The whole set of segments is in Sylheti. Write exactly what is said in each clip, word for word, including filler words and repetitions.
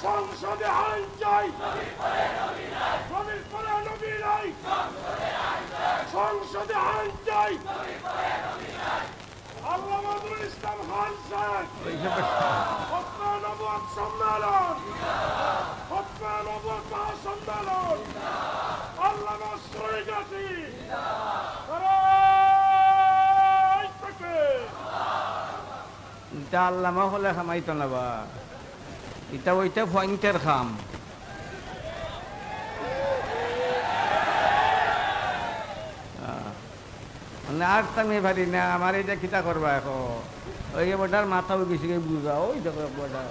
সংসদে আইন চাই, নবীর পরে নবী নাই। সংসদে আইন চাই, আল্লামা নুরুল ইসলাম খান সাহেব। খতমে নবুয়ত সম্মেলন, খতমে নবুয়ত মহাসম্মেলন, আল্লামা সৈগাছি। নারায়ে তাকবীর। ইতা আল্লামা অকলে কামাইতো না বা, ইতা অইতা ফুয়াইন্তর কাম। আহ, মানে আর তো আমি পারি না, আমার ইটা কিতা করবা এখন? ওই যে বেটার মাথা ওই বেশি বুঝা, ওই দেখো বেটা,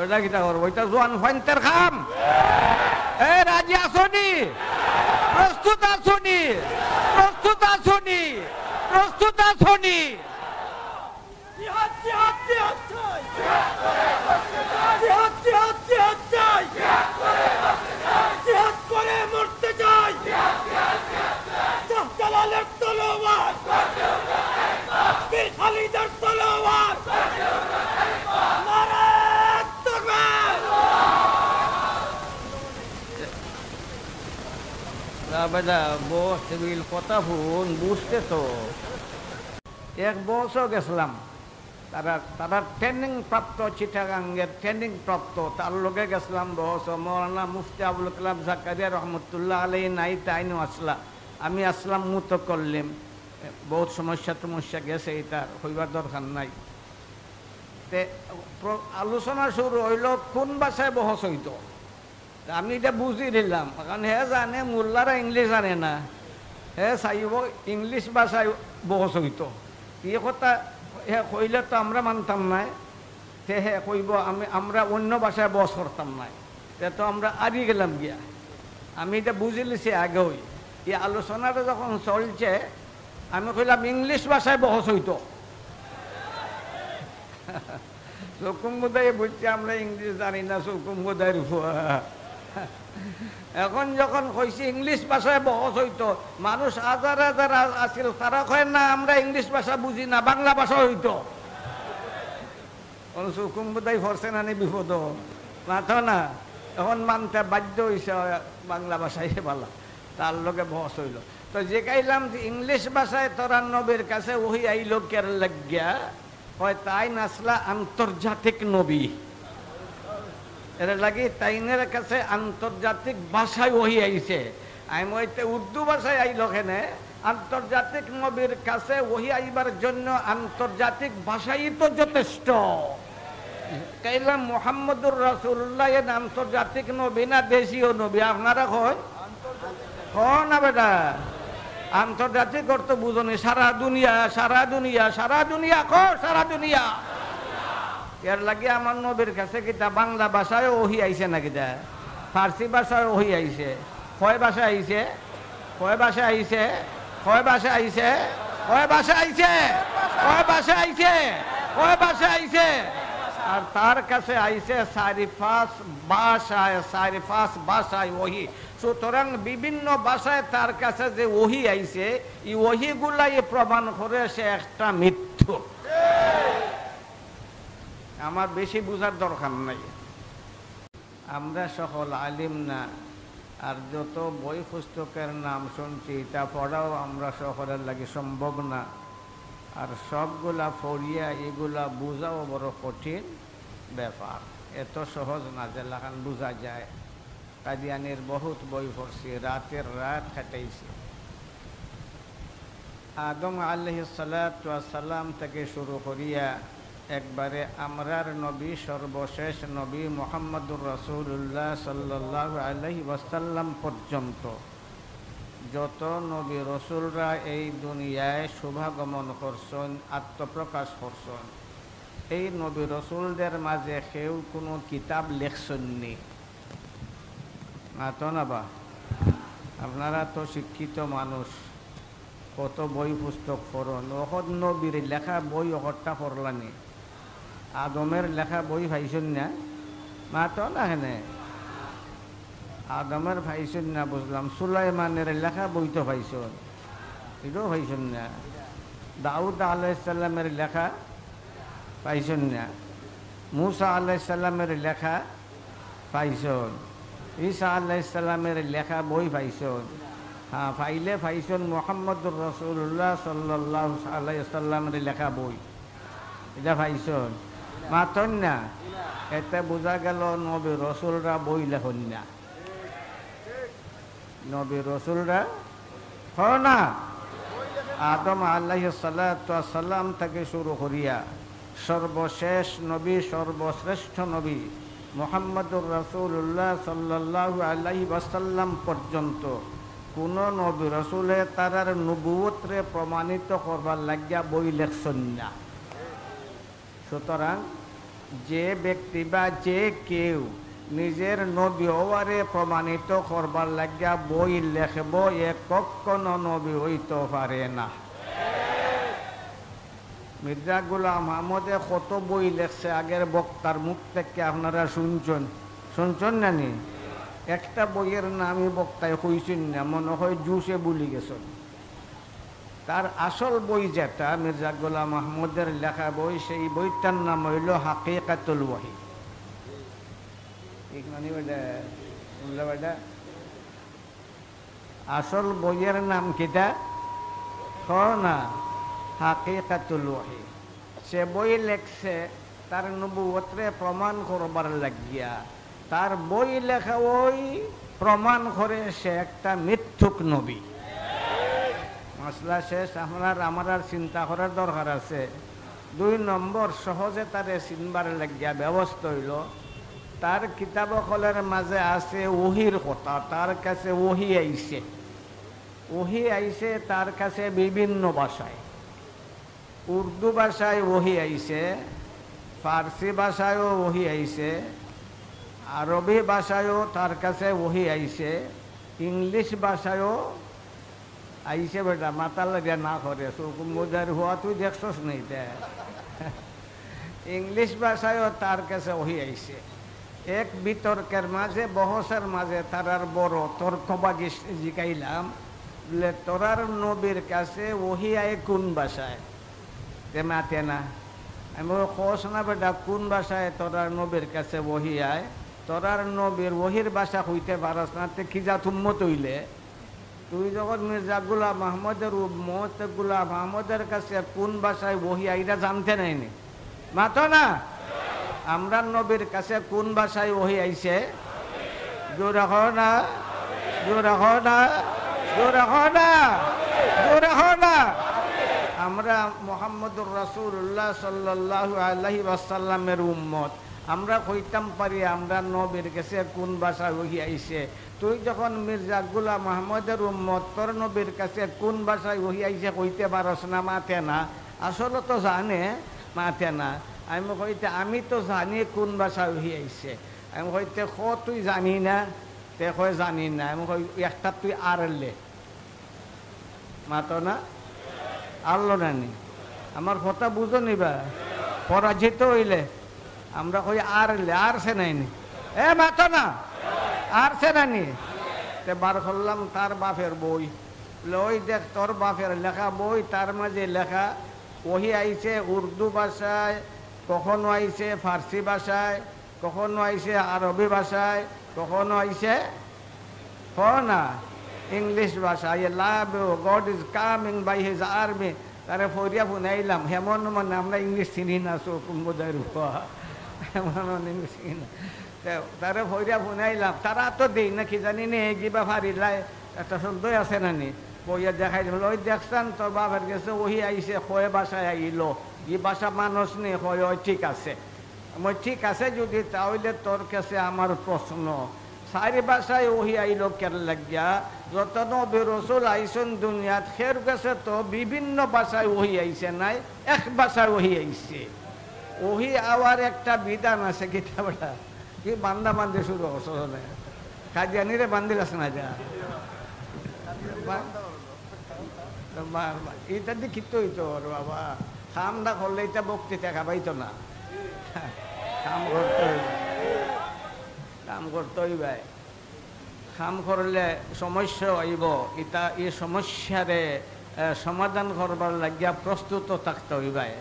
এটা কিতা করবো? ইটা জোয়ান ফুয়াইন্তর কাম। এ, রাজি আছনি? প্রস্তুত আছনি? প্রস্তুত আছনি? প্রস্তুত আছনি? জিহাদ, জিহাদ, জিহাদ চাই। জিহাদ, জিহাদ, জিহাদ চাই। জিহাদ করে মরতে চাই। শাহজালালের তলোয়ার। বীর খালিদের তলোয়ার। নারায়ে তাকবীর। না বেটা, বস, এগুলি কথা হুন, বুঝতে তো। এক বসও গেছিলাম, তারা, তারা ট্রেনিং প্রাপ্ত চিটাগাঙ্গের ট্রেনিং প্রাপ্ত, তার লগে গেছিলাম বস, মৌলানা মুফতি আবুল কালাম জাকারিয়া রহমতুল্লাহ আলাইহি নাই, তাইনও আসলা, আমি আসলাম মুতকল্লিম, বহুত সমস্যা টমস্যা গেছে, ইটা কইবার দরকার নাই। তে প্র-, আলোচনা শুরু অইলো কোন ভাষায় বহস অইতো। তা আমি ইটা বুঝি নিলাম, কারণ হে জানে মোল্লারা ইংলিশ জানে না, হে চাইবো ইংলিশ ভাষায় বহস অইতো। ই কথা হে কইলে তো আমরা মানতাম নায়, তে হে কইবো আমি, আমরা অইন্য ভাষায় বহস করতাম নায়, তে তো আমরা আরি গেলাম গিয়া। আমি ইটা বুঝিলিছি আগেউ। ই আলোচনাটা যখন চলছে, আমি কইলাম ইংলিশ ভাষায় বহস অইতো। চুকুম বুদাই বুঝছে আমরা ইংলিশ জানি না, চুকুম বুদাইর ফুয়া। এখন যখন কইছি ইংলিশ ভাষায় বহস অইতো, মানুষ হাজার হাজার আ-, আছিল, তারা কয় না আমরা ইংলিশ ভাষা বুঝি না, বাংলা ভাষা অইতো। এখন চুকুম বুদাই পড়ছে না নি বিপদ, মাতো না। এখন মানতে বাধ্য অইছে বাংলা ভাষায় বালা, তার লগে বহস অইলো। তো জিকাইলাম যে ইংলিশ ভাষায় তোরা নবীর কাছে ওহি আইলো কের লাগিয়া? কয়, তাইন আসলা আন্তর্জাতিক নবী। এর লাগি তাইনের কাছে আন্তর্জাতিক ভাষায় ওহি আইছে। আমি কইতে উর্দু ভাষায় আইলো কেনে? আন্তর্জাতিক নবীর কাছে ওহি আইবার জন্য আন্তর্জাতিক ভাষাই তো যথেষ্ট। কইলাম, মুহাম্মদুর রাসূলুল্লাহ এন আন্তর্জাতিক নবী না দেশীয় নবী? আপনারা কইন। কও না বেটা, আন্তর্জাতিক অর্থ বুঝো নি? সারা দুনিয়া, সারা দুনিয়া, সারা দুনিয়া, কও সারা দুনিয়া। এর লাগি আমার নবীর কাছে কিতা বাংলা ভাষায় ওহি আইছে না কিতা? ফার্সি ভাষায় ওহি আইছে। কয় ভাষায় আইছে? কয় ভাষায় আইছে? কয় ভাষায় আইছে? কয় ভাষায় আইছে? কয় ভাষায় আইছে? কয় ভাষায় আইছে? আর তার কাছে আইছে চারি পাঁচ ভাষায়, চারি পাঁচ ভাষায় ওহি। সুতরাং বিভিন্ন ভাষায় তার কাছে যে ওহি আইছে, ই ওহিগুলাই প্রমাণ করে সে একটা মিথ্যুক। আমার বেশি বুঝার দরকার নাই। আমরা সকল আলিম না, আর যত বই পুস্তকের নাম শুনছি, ইতা পড়াও আমরা সকলের লাগি সম্ভব না। আর সবগুলা পড়িয়া ইগুলা বুঝাও বড় কঠিন ব্যাপার, এত সহজ না যেলাখান বুঝা যায়। কাদিয়ানির বহুত বই পড়ছি, রাতের রাত কাটাইছি। আদম আলাইহিস সালাতু ওয়াস সালাম থেকে শুরু করিয়া একবারে আমরার নবী, সর্বশেষ নবী মুহাম্মদুর রাসূলুল্লাহ সাল্লাল্লাহু আলাইহি ওয়াসাল্লাম পর্যন্ত যত নবী রসুলরা এই দুনিয়ায় শুভাগমন করছইন, আত্মপ্রকাশ করছইন, এই নবী রসুলদের মাঝে কেউ কোনো কিতাব লেখছইন নি? মাতো না বা, আপনারা তো শিক্ষিত মানুষ, কত বই পুস্তক পড়ইন, অখত নবীর লেখা বই অখটা পড়লা নি? আদমের লেখা বই পাইছইন না? মাতো না কেনে? আদমের পাইছইন না বুঝলাম, সুলাইমানের লেখা বই তো পাইছইন, ইটাও পাইছইন না। দাউদ আলাইহিস সালামের লেখা পাইছইন না। মুসা আলাইহিস সালামের লেখা পাইছইন, ঈসা আলাইহিস সালামের লেখা বই পাইছইন। হ্যাঁ, পাইলে পাইছইন মুহাম্মদুর রাসূলুল্লাহ সাল্লাল্লাহু আলাইহি ওয়াসাল্লামের লেখা বই। ইটা পাইছইন? মাতইন না। এতে বুঝা গেল নবী রসুলরা বই লেখইন না। নবী রসুলরা, কও না, আদম আলাইহিস সালাতু ওয়াস সালাম থাকি শুরু করিয়া সর্বশেষ নবী, সর্বশ্রেষ্ঠ নবী মুহাম্মদুর রাসূলুল্লাহ সাল্লাল্লাহু আলাইহি ওয়াসাল্লাম পর্যন্ত কুনু নবী রসুলে তারার নবুয়তরে প্রমাণিত করবার লাগিয়া বই লেখছইন না। সুতরাং যে ব্যক্তি বা যে কেউ নিজের নবী হওয়ারে প্রমাণিত করবার লাগিয়া বই লেখব, এ কখনো নবী হইতে পারে না। মির্জা গোলাম আহমদে কত বই লেখছে আগের বক্তার মুখ থাকি, আপনারা শুনছইন, শুনছইন না নি? একটা বইয়ের নামই বক্তায় কইছইন না, মনে হয় জুসে ভুলি গেছইন। তার আসল বই যেটা মির্জা গোলাম আহমদের লেখা বই, সেই বইটার নাম হইল হাকিকাতুল ওহী। ঠিক না নি বেটা? শুনলা বেটা? আসল বইয়ের নাম কিতা? কও না, হাকিকাতুল ওহী। সে বই লেখছে তার নবুয়তরে প্রমাণ করবার লাগিয়া। তার বই লেখা ওই প্রমাণ করে সে একটা মিথ্যুক নবী। মাসলা শেষ, আপনার আমার আর চিন্তা করার দরকার আছে? দুই নম্বর, সহজে তারে চিনবার লাগিয়া ব্যবস্থা হইল, তার কিতাব অকলের মাঝে আছে ওহির কথা, তার কাছে ওহি আইছে। ওহি আইছে তার কাছে বিভিন্ন ভাষায়। উর্দু ভাষায় ওহি আইছে, ফার্সি ভাষায়ও ওহি আইছে, আরবি ভাষায়ও তার কাছে ওহি আইছে, ইংলিশ ভাষায়ও আইছে। বেটা, মাথা লাগিয়া না করে, চোখ মুদার হওয়া তুই দেখছস নি তে? ইংলিশ ভাষায়ও তার কাছে ওহি আইছে। এক বিতর্কের মাঝে, বহসের মাঝে তারার বড় তর্কবাগী জিকাইলাম, বলে, "তোরার নবীর কাছে ওহি আয় কোন ভাষায়?" তে মাতে না। আমি বলি, "কস না বেটা, কোন ভাষায় তোরার নবীর কাছে ওহি আয়? তোরার নবীর ওহির ভাষা কইতে পারস না, তে কি জাত উম্মত হইলে?" তুই যখন মির্জা গোলাম আহমদের উম্মত, তে গোলাম আহমদের কাছে কোন ভাষায় ওহি আইরা জানতে নাইনি? মাতো না। আমরার নবীর কাছে কোন ভাষায় ওহি আইছে? জোরে কও না, জোরে কও না, জোরে কও না, জোরে কও না। আমরা মুহাম্মদুর রাসূলুল্লাহ সাল্লাল্লাহু আলাইহি ওয়াসাল্লামের উম্মত, আমরা কইতাম পারি আমরার নবীর কাছে কোন ভাষায় ওহি আইছে। তুই যখন মির্জা গোলাম আহমদের উম্মত, তোর নবীর কাছে কোন ভাষায় ওহি আইছে কইতে পারস না, মাতে না। আসলে তো জানে, মাতে না। আমি কইতে, "আমি তো জানি কোন ভাষায় ওহি আইছে।" আমি কইতে, "ক তুই জানি না?" তে কয়, "জানি না।" আমি কই, "একটা তুই আরলে।" মাতো না? আরলো না নি? আমার কথা বুঝো নি বা? পরাজিত হইলে আমরা কই, "আরলে, আরছে নাই নি?" এ, মাতো না? আরছে না নি? তে বার করলাম তার বাপের বই। বলে, "ওই দেখ, তোর বাপের লেখা বই, তার মাঝে লেখা, ওহি আইছে উর্দু ভাষায়, কখনো আইছে ফার্সি ভাষায়, কখনো আইছে আরবি ভাষায়, কখনো আইছে, কও না, ইংলিশ ভাষায়। "I love you, God is coming by his army।" তারে ফইরা হুনাইলাম, হেমন মানে আমরা ইংলিশ চিনি না, চোখ মুদার হওয়া। হেমন মানে ইংলিশ চিনি না। তে তারে ফইরা হুনাইলাম, তারা তো দেই না, কি জানি নে, কিবা ফারিলাই, একটা শব্দ আছে না নি? বইয়া দেখাই দিল, "ওই দেখছান, তোর বাবার কাছে ওহি আইছে, কয় ভাষায় আইলো, ই ভাষা মানুষ নি, কয়, ওই ঠিক আছে।" আমি, "ঠিক আছে যদি, তাহলে তোর কাছে আমার প্রশ্ন, চারি ভাষায় ওহি আইলো কের লাগিয়া? যত নবী রসুল আইছন দুনিয়াত, হের কাছে তো বিভিন্ন ভাষায় ওহি আইছে নাই, এক ভাষায় ওহি আইছে। ওহি আওয়ার একটা বিধান আছে।" কিতা বেটা? কি বান্দা বান্দি শুরু করছো নে? কাদিয়ানিরে বান্দিল আছে না যা? মা-, মা-, মা-, ইতা দি কিতা হইতো রে বাবা? কাম না করলে ইতা বক্তৃতা খাবাইতো না। কাম করতে হইবে। কাম করতে হইবে। কাম করলে সমস্যা হইব। ইতা, এই সমস্যারে, এ, সমাধান করবার লাগিয়া প্রস্তুত থাকতে হইবে।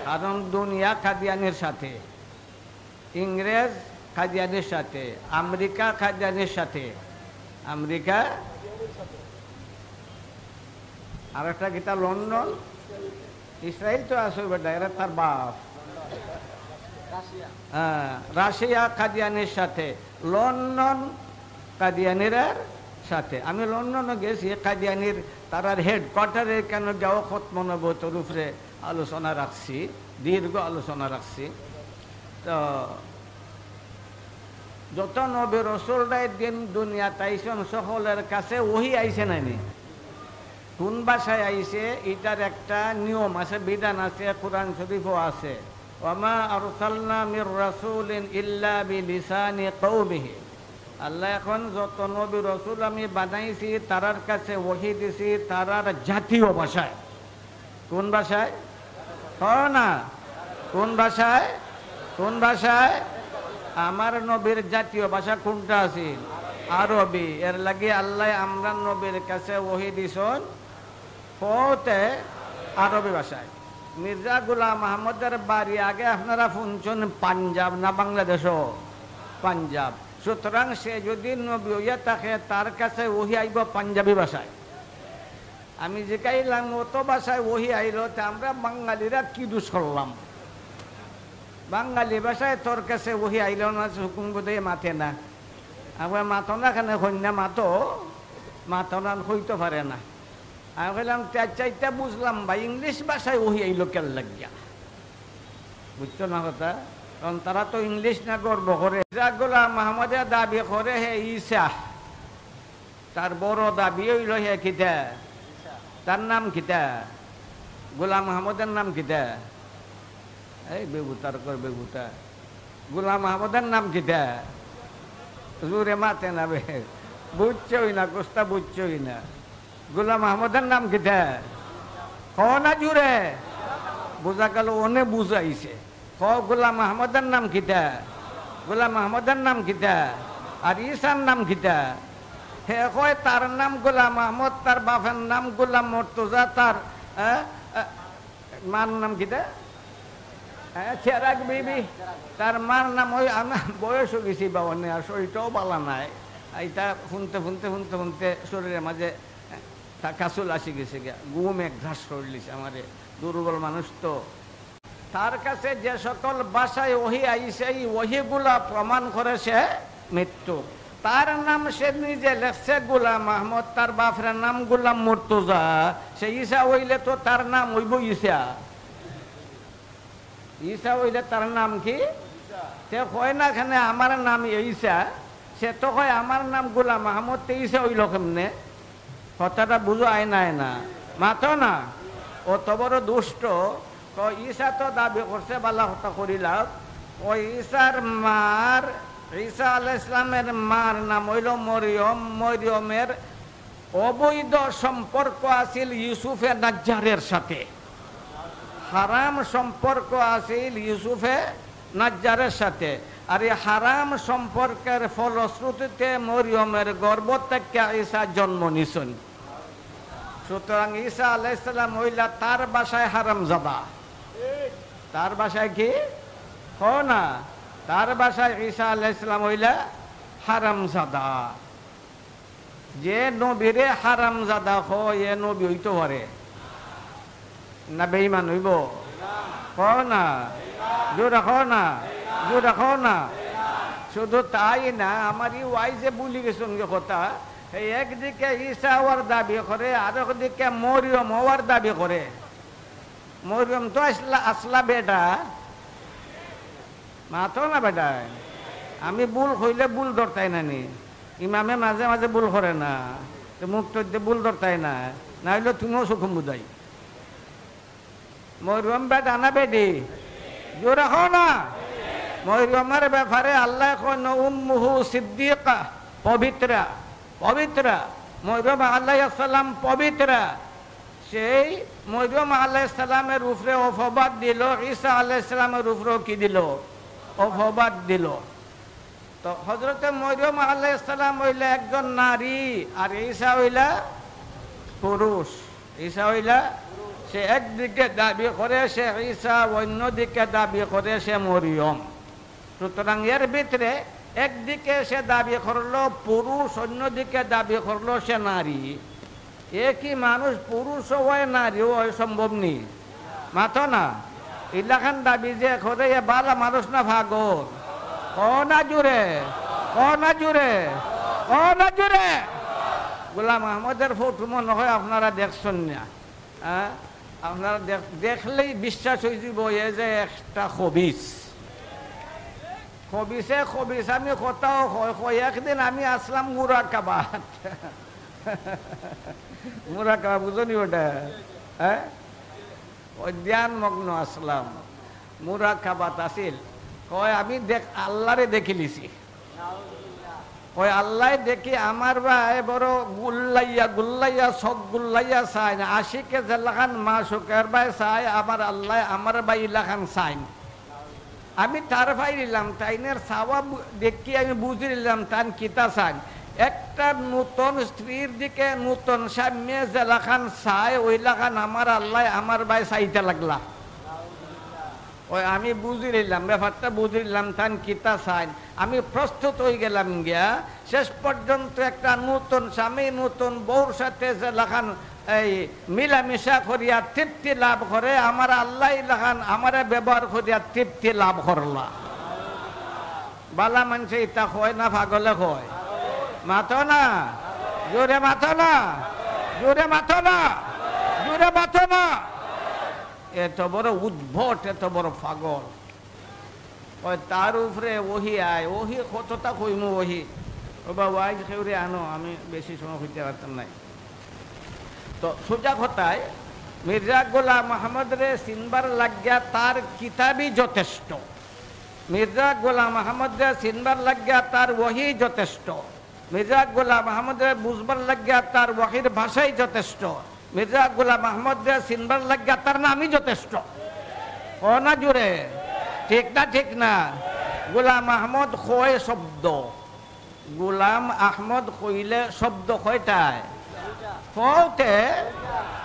কারণ দুনিয়া কাদিয়ানির সাথে, ইংরেজ কাদিয়ানির সাথে, আমেরিকা কাদিয়ানির সাথে, আমেরিকা, আর একটা কিতা, লন্ডন, ইসরায়েল তো আছে বেটা, এরা তার বাপ। হ্যাঁ, রাশিয়া কাদিয়ানির সাথে, লন্ডন কাদিয়ানিরার সাথে। আমি লন্ডনও গেছি, কাদিয়ানির তারার হেডকোয়ার্টারে কেন যাও, খতম নবুয়তর উপরে আলোচনা রাখছি, দীর্ঘ আলোচনা রাখছি। তো যত নবী রসুলরাই দিন দুনিয়াত আইছন, সকলের কাছে ওহি আইছে নানি? কোন ভাষায় আইছে, ইটার একটা নিয়ম আছে, বিধান আছে, কোরআন শরীফও আছে। ওয়ামা আরসালনা মির রাসূলিন ইল্লা বিলিসানি কওমিহি। আল্লাহ এখন যত নবী রসুল আমি বানাইছি, তারার কাছে ওহি দিছি, তারার জাতীয় ভাষায়। কোন ভাষায়? কও না। কোন ভাষায়? কোন ভাষায়? আমার নবীর জাতীয় ভাষা কোনটা আছিল? আরবি। এর লাগি আল্লাহ আমরা নবীর কাছে ওহি দিছন কওতে আরবি ভাষায়। মির্জা গোলাম আহমদের বাড়ি আগে আপনারা শুনছেন পাঞ্জাব না বাংলাদেশও? পাঞ্জাব। সুতরাং সে যদি নবী হইয়া থাকে, তার কাছে ওহি আইব পাঞ্জাবি ভাষায়। আমি জিকাইলাম, "অত ভাষায় ওহি আইল, তে আমরা বাঙালিরা কি দোষ করলাম? বাঙালি ভাষায় তোর কাছে ওহি আইল না, হুকুম বোধহয় মাতে না।" আমরা মাতো না কেন, কন্যা মাতো, মাতো না, কইতে পারে না। আমি কইলাম, "তে আচ্ছা, এটা বুঝলাম বা, ইংলিশ ভাষায় ওহি আইল কেন লাগিয়া?" বুঝছো না কথা? কারণ তারা তো ইংলিশ না গর্ব করে। মির্জা গোলাম আহমদে দাবি করে হে ঈসা। তার বড় দাবি হইল হে কিতা? তার নাম কিতা? গোলাম আহমদের নাম কিতা? এই বেগুতার কর বেগুতা। গোলাম আহমদের নাম কিতা? জোরে মাতে না বে। বুঝছই না, কুস্তা বুঝছই না। গোলাম আহমদের নাম কিতা? কও না জোরে। বুঝা গেল অনে বুঝাইছে। কও, গোলাম আহমদের নাম কিতা? গোলাম আহমদের নাম কিতা? আর ঈসার নাম কিতা? হে কয়, তার নাম গোলাম আহমদ, তার বাপের নাম গোলাম মর্তুজা, তার, এ, এ, মার নাম কিতা? এ, চেরাগ বিবি। তার মার নাম ওই, আমার বয়স হয়ে গেছে বাবা, আর শরীরটাও ভালো নাই। এটা শুনতে, শুনতে, শুনতে, শুনতে শরীরের মাঝে, এ, তা কাসুল আসি গেছে গিয়া। ঘুম এক ঘাস শরীর লিছে আমারে, দুর্বল মানুষ তো। তার কাছে যে সকল ভাষায় ওহি আইছে, এই ওহিগুলা প্রমাণ করে সে মিথ্যুক। তার নাম সে নিজে লেখছে গোলাম আহমদ, তার বাপের নাম গোলাম মুর্তজা। সে ঈসা হইলে তো তার নাম হইব ঈসা। ঈসা হইলে তার নাম কি? তে কয় না কেনে আমার নাম ঈসা, সে তো কয় আমার নাম গোলাম আহমদ, তে ঈসা হইল কেমনে? কথাটা বুঝো, আয় না, আয় না, মাতো না। অত বড় দুষ্ট। তো ঈসা তো দাবি করছে, বালা কথা করিলাম। ওই ঈসার মার, ঈসা আলাইহিস সালামের মার নাম হইল মরিয়ম। মরিয়মের অবৈধ সম্পর্ক আছিল ইউসুফে নাজ্জারের সাথে, হারাম সম্পর্ক আছিল ইউসুফে নাজ্জারের সাথে। আর এই হারাম সম্পর্কের ফলশ্রুতিতে মরিয়মের গর্ভ থেকে ঈসা জন্ম নিছইন। সুতরাং ঈসা আলাইহিস সালাম হইলা তার ভাষায় হারামজাদা। তার ভাষায় কি? কও না। তার ভাষায় ঈসা আলাইহিস সালাম হইলা হারামজাদা। যে নবীরে হারামজাদা কয়, এ নবী হইতো পারে না? বেঈমান হইব? কও না, জোরে কও না, জোরে কও না। শুধু তাই না, আমার এই ওয়াইজে ভুলি গেছইন গি কথা। এই একদিকে ঈসা হওয়ার দাবি করে, আর একদিকে মরিয়ম হওয়ার দাবি করে। মরিয়ম তো আসলা, আসলা বেটা। মাতো না বেটায়। আমি ভুল কইলে ভুল ধরতায় না নি? ইমামে মাঝে মাঝে ভুল করে না, তো মুক্তদ্দে ভুল ধরতায় না, না হইলে তুমিও চোখে মুদাই। মরিয়ম বেটা না বেটি? জোরে কও না। মরিয়মের ব্যাপারে আল্লাহ কইন, "উম্মুহু সিদ্দিকা", পবিত্রা, পবিত্রা। মরিয়ম আলাইহিস সালাম পবিত্রা। সেই মরিয়ম আলাইহিস সালামের উপরে অপবাদ দিল, ঈসা আলাইহিস সালামের উপরেও কি দিল? অপবাদ দিল। তো হযরতে মরিয়ম আলাইহিস সালাম হইলা একজন নারী, আর ঈসা হইলা পুরুষ। ঈসা হইলা, সে একদিকে দাবি করে সে ঈসা, অন্যদিকে দাবি করে সে মরিয়ম। সুতরাং এর ভিতরে একদিকে সে দাবি করলো পুরুষ, অন্যদিকে দাবি করলো সে নারী। একই মানুষ পুরুষও হয়, নারীও হয়, সম্ভব নি? মাতো না। ইলাখান দাবি যে করে, এ বালা মানুষ না পাগল? ও না জুরে, ও না জুরে, ও না জুরে। গোলাম আহমদের ফটো মনে হয় আপনারা দেখছেন না, হ্যাঁ? আপনারা দেখ-, দেখলেই বিশ্বাস হয়ে যাব এ যে একটা খবিস। খবিসে খবিস, আমি কথাও কয়, কয়, একদিন আমি আসলাম মুরাকাবাত। মুরাকাবা বুঝনি ওটা? হ্যাঁ? ওই ধ্যান মগ্ন আসলাম, মুরাকাবাত আসিল। কয়, আমি দেখ-, আল্লাহরে দেখিলিছি। কয়, আল্লাহ দেখি আমার বায় বড় গুল্লাইয়া, গুল্লাইয়া, চোখ গুল্লাইয়া চাইন। আশিকে যেলাখান মাশুকের বায় চায়, আমার আল্লাহ আমার বায় ইলাখান চাইন। আমি তার পাইলিলাম, তাইনের চাওয়া বু-, দেখি আমি বুঝিলিলাম, তান কিতা চাইন। একটা নূতন স্ত্রীর দিকে নূতন স্বামীয়ে যেলাখান চায়, ওইলাখান আমার আল্লাহ আমার বায় চাইতে লাগলা। ওই আমি বুঝিলিলাম, ব্যাপারটা বুঝিলিলাম, তান কিতা চাইন। আমি প্রস্তুত হয়ে গেলাম গিয়া। শেষ পর্যন্ত একটা নূতন স্বামী, নূতন বউর সাথে যেলাখান এই মিলামিশা করিয়া তৃপ্তি লাভ করে, আমার আল্লাহ ইলাখান আমারে ব্যবহার করিয়া তৃপ্তি লাভ করলা। বালা মানষে ইতা কয় না পাগলে কয়? মাতো না, জোরে মাতো না, জোরে মাতো না, জোরে মাতো না। এত বড় উদ্ভট, এত বড় পাগল। ওই তার উপরে ওহি আয়, ওহি কতটা কইমু ওহি। ও বা ওয়াইজ কেউরে আনো, আমি বেশি সময় কইতে পারতাম নাই। তো সোজা কথায় মির্জা গোলাম আহমদরে চিনবার লাগিয়া তার কিতাবই যথেষ্ট। মির্জা গোলাম আহমদরে চিনবার লাগিয়া তার ওহি যথেষ্ট। মির্জা গোলাম আহমদরে বুঝবার লাগিয়া তার ওহির ভাষাই যথেষ্ট। মির্জা গোলাম আহমদরে চিনবার লাগিয়া তার নামই যথেষ্ট। ও না জুরে, ঠিক না? ঠিক না? গোলাম আহমদ কয় শব্দ। গোলাম আহমদ কইলে শব্দ কয়টায়? কওতে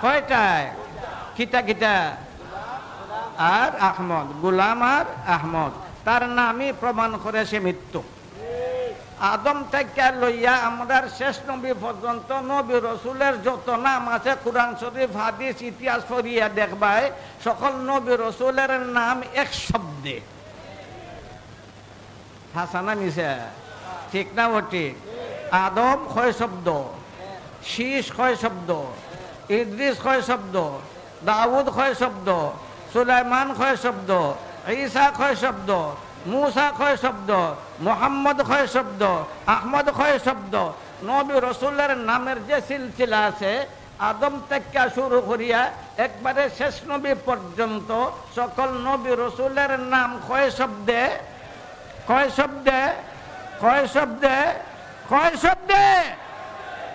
কয়টায়? কিতা কিতা? আর আহমদ, গোলাম আর আহমদ। তার নামই প্রমাণ করে সে মিথ্যুক। আদম থাকি লইয়া আমরার শেষ নবী পর্যন্ত নবী রসুলের যত নাম আছে, কোরআন শরীফ, হাদিস, ইতিহাস পড়িয়া দেখবায়, সকল নবী রসুলের নাম এক শব্দে। হাছা না মিছা? ঠিক না ও ঠিক? আদম কয় শব্দ, শীষ কয় শব্দ, ইদ্রিস কয় শব্দ, দাউদ কয় শব্দ, সুলাইমান কয় শব্দ, ঈসা কয় শব্দ, মুসা কয় শব্দ, মোহাম্মদ কয় শব্দ, আহমদ কয় শব্দ। নবী রসুলের নামের যে সিলসিলা আছে, আদম থাকি শুরু করিয়া একবারে শেষ নবী পর্যন্ত সকল নবী রসুলের নাম কয় শব্দে? কয় শব্দে? কয় শব্দে? কয় শব্দে?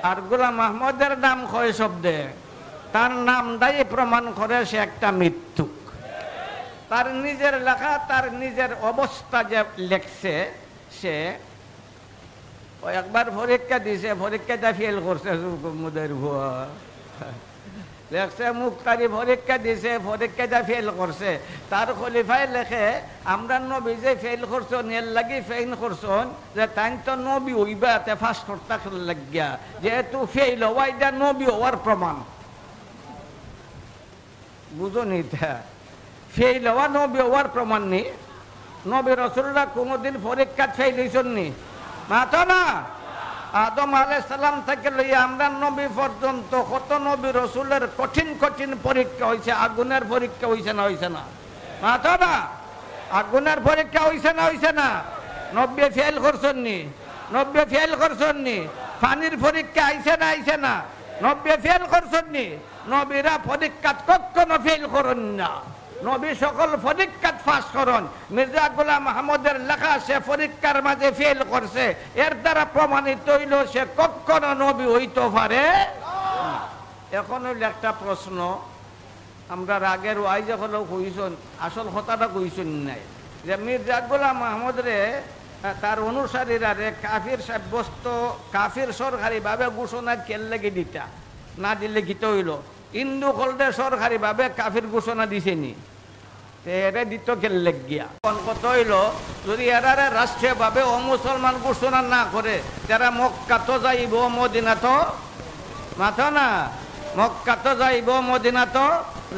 আর গোলাম আহমদের নাম কয় শব্দে? তার নামটাই প্রমাণ করে সে একটা মিথ্যুক। তার নিজের লেখা, তার নিজের অবস্থা যে লেখছে, সে ও একবার পরীক্ষা দিছে, পরীক্ষাটা ফেল করছে, মুদের ভুয়া। লেখছে মুক্তারি পরীক্ষা দিছে, পরীক্ষাটা ফেল করছে। তার খলিফায় লেখে, আমরা নবী যে ফেল করছন, এর লাগি ফেল করছন যে তাইন তো নবী অইবা, তে পাস করতা লাগিয়া। যেহেতু ফেল হওয়া, এটা নবী হওয়ার প্রমাণ। বুঝো নি ইতা? ফেল হওয়া নবী হওয়ার প্রমাণ নি? নবী রসুলরা কোনোদিন পরীক্ষাত ফেল হইছন নি? মাতো না। আদম আলাইহিস সালাম থাকি লইয়া আমরার নবী পর্যন্ত কত নবী রসুলের কঠিন কঠিন পরীক্ষা হইছে, আগুনের পরীক্ষা হইছে না, হইছে না? মাতো না। আগুনের পরীক্ষা হইছে না, হইছে না? নবী ফেল করছন নি? নবী ফেল করছন নি? পানির পরীক্ষা আইছে না, আইছে না? নবী ফেল করছন নি? নবীরা পরীক্ষাত কখনো ফেল করন না। নবী সকল পরীক্ষাত পাস করন। মির্জা গোলাম আহমদের লেখা সে পরীক্ষার মাঝে ফেল করছে, এর দ্বারা প্রমাণিত হইল সে কখনো নবী হইতে পারে না। এখন হইল একটা প্রশ্ন, আমরার আগের ওয়াইজ অকলেও কইছন, আসল কথাটা কইছন নাই, যে মির্জা গোলাম আহমদরে, আহ, তার অনুসারীরারে কাফির সাব্যস্ত, কাফির সরকারিভাবে ঘোষণা কেল্লাগি দিতা, না দিলে কিতা হইল? হিন্দু অকলরে সরকারিভাবে কাফির ঘোষণা দিছে নি? তে এরে দিত কেল্লেগিয়া? অখন কথা অইলো, যদি এরারে রাষ্ট্রীয়ভাবে অমুসলমান ঘোষণা না করে, তে এরা মক্কাত যাইবো, মদিনাত, মাতো না, মক্কাত যাইবো, মদিনাত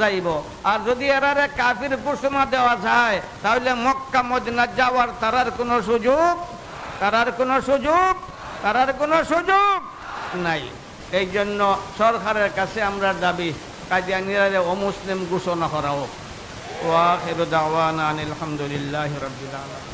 যাইবো। আর যদি এরারে কাফির ঘোষণা দেওয়া যায়, তাহলে মক্কা মদিনা যাওয়ার তারার কোনো সুযোগ, তারার কোনো সুযোগ, তারার কোনো সুযোগ নাই। এই জন্য সরকারের কাছে আমরা দাবি, কাদিয়ানিরারে অমুসলিম ঘোষণা করা হোক। ওয়া আখিরু দাওয়ানা আনিল হামদুলিল্লাহি রাব্বিল আলামিন।